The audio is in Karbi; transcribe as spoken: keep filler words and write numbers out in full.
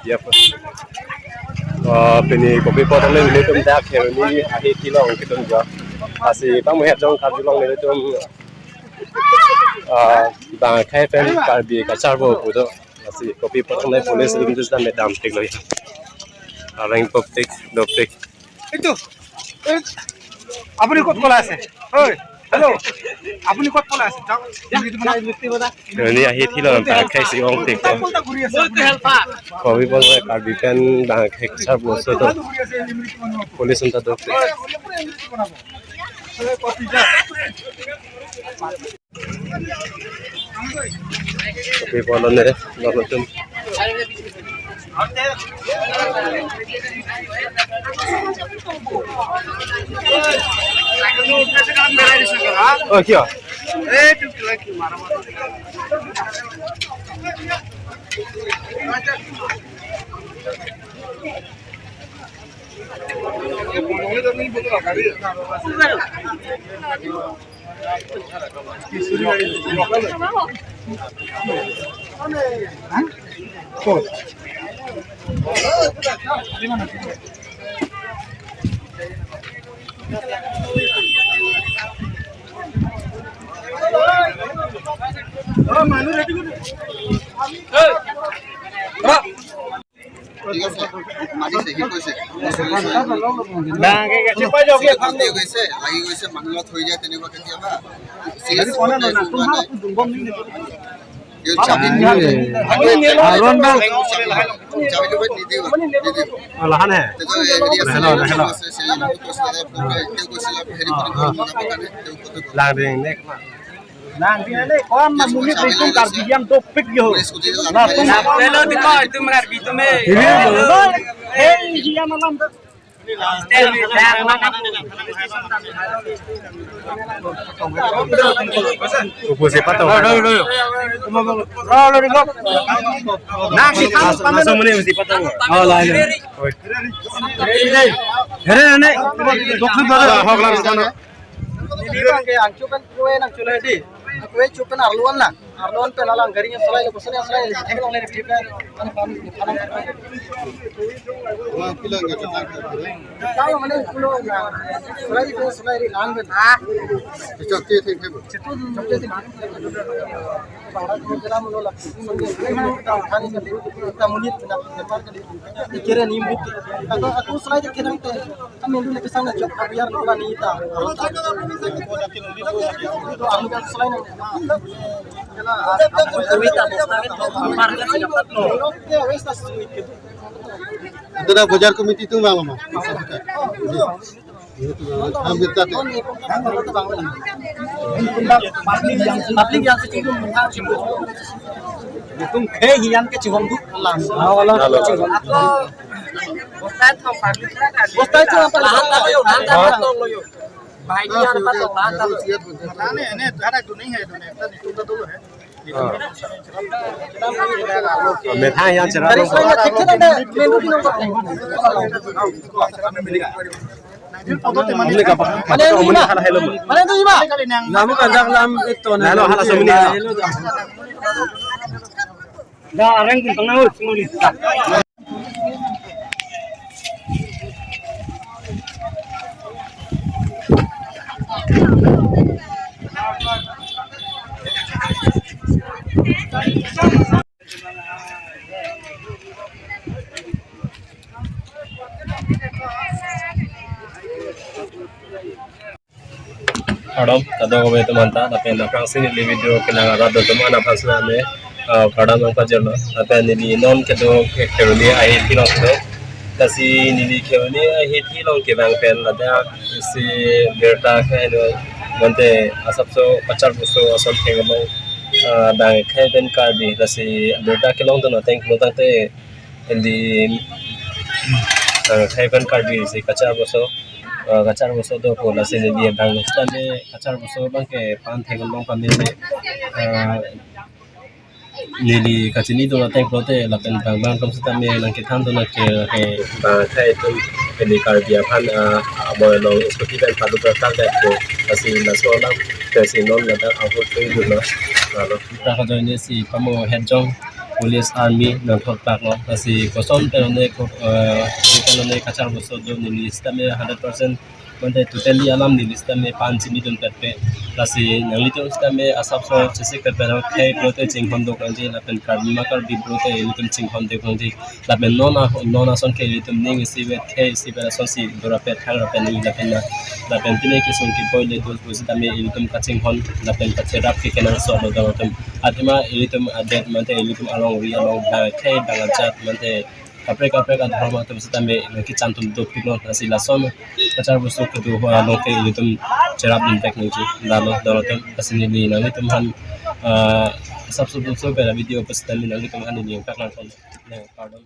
Yep. Ah, pini kopi apot along nelitum dak Kheroni ahithi along ketun jo. Lasi pamo het jong Karbi along nelitum, ah, bang akhei pen Karbi kacharbo pu do. Lasi kopi apot along police atum dus dam dam tik lo. Areng pop tik, dop tik. এইটো, এই, আপুনি ক'ত পলাই আছে? ঐ, হেল্ল', আপুনি ক'ত পলাই আছে? যাওক, যাওক, এইটো বনাওক। Kheroni ahithi along bang akhei si ong tik. উল্টা পুল্টা ঘূৰি আছে। Kopi apot Karbi pen bang akhei kacharbo so do. Police atum ta dok tik. Kopi apot along ne, lalu tum. Oh, kya? ঠিক আছে, মাতিছে, সি কৈছে। লাগি গৈছে, লাগি গৈছে, মানুহ লগত হৈ যায় তেনেকুৱা কেতিয়াবা। চিৰিয়াছ হৈ যায়, সেইটো কাৰণে। এই জামিন, আৰণ বা জামিন নিদিওঁ, নিদিওঁ। অ, লাহান হে। তেতিয়া এই হেৰি আছে, হেল্ল', হেল্ল'। কৈছিলে যে, তেওঁ কৈছিলে, হেৰি কৰিব কাৰণে, তেওঁ কৈছিলে। Lang ding nek. Lang ding nek, kau mah muni itu Karbi yang dopik yo. Lah, tum. Hello, di kau itu Karbi itu me. Ini, hello. Hei, dia malam tu. Kupu siapa tu? Lo, lo, lo, lo. Lo, lo, lo. Nang si kamu langsung muni siapa tu? Oh, lain. Oi. Here, ane. Dokter baru. Hok lang sana. Neli bang ke angcho pen kue nangcholo di. Kue cho pen arlo an lang. Arlo an pen alang gari yang selai lo, selai, selai, thek long le, thek long. Ane pam, pam. Wah, pilang ke cetak. Kalau mana pulo na. Selai itu selai di lang pen. Ah. Cocok dia, thek, thek. Cocok, cocok di lang. Barat ko jela mulo la. Kita monit, kita, kita monit, kita monit. Kira ni mungkin. Aku, aku selai di kira te. Kami dulu kesana cok, biar bukan kita. Itu anu kan selain itu. Kami tak bosta itu, market tidak tahu. Ya, wes tas itu. Itu dah bojar komiti itu malam. Itu malam. Hampir tak. Public yang, public yang sejumlah. Itu kayak yang kecil hong tu. Bosta itu apa? Bosta itu apa? Lahan talo yo, lahan talo, lahan talo yo. Bahaya dia apa tuh, lahan talo. Methang yang cerah. Dari sana kita ada menu di nomor. Ini apa? Mana ini, Ima? Mana itu, Ima? Namu kandang lam itu, nah, lo hala semuni. Dah, areng pun tengah, semuni. Kardom, kadokave atum anta, lapen aphrangsi neli video kelang arat atum an aphan sina me, ah, kardom nangpajirlo, lapen neli non kedo ke Kheroni ahithi along kedo, lasi neli Kheroni ahithi along kevang pen ladak isi birta ke eno mante asapso kacharboso ason thek along, ah, bang akhei pen Karbi, lasi birta kelongdun ateng pulo tangte, neli, ah, akhei pen Karbi si kacharboso, ah, kacharboso dopo, lasi neli bang stand kacharboso abang ke pan thek along pameme, ah, neli kachinidun ateng pulote lapen bang bang atum sitame nangkethandun nangke, ke bang akhei atum neli Karbi aphan, ah, aboi along scooty pen palu bertak daipo, lasi laso alam, lasi non ladak ahut tu dulu. Lalu kita kajoine si pamo het jong. police, army nangthot pak lo. Lasi koson pen one ko, eh, koson one kachar boso do neli sitame hundred percent mate totally alam neli sitame pan chini dun petpe. Lasi nanglitum sitame asapso chesik petpe lo, khei pulote chinghon dok nangji, lapen Karbi ma Karbi pulote ilitum chinghon dok nangji. Lapen non a, non ason ke ilitum ning isivet, khei isivet asonsi dorapet thang lapen ni lapen na. Lapen pine kesung kepoi le dos pusitame ilitum kachinghon lapen kacherap ke kenangsot lo dong atum. Athema ilitum adet mate ilitum alongri along bang khei bang ajat mate kaprek kaprek adhorom atum sitame nangkechan atum dopik lo. Lasi lason kachar boso kedo ho along ke ilitum cherap dun pek nangji. Dalo dalo atum, lasi neli nanglitum aphan, ah, asapso pen video pusitame nanglitum aphan neli nangpaklang thon. Nang pardon.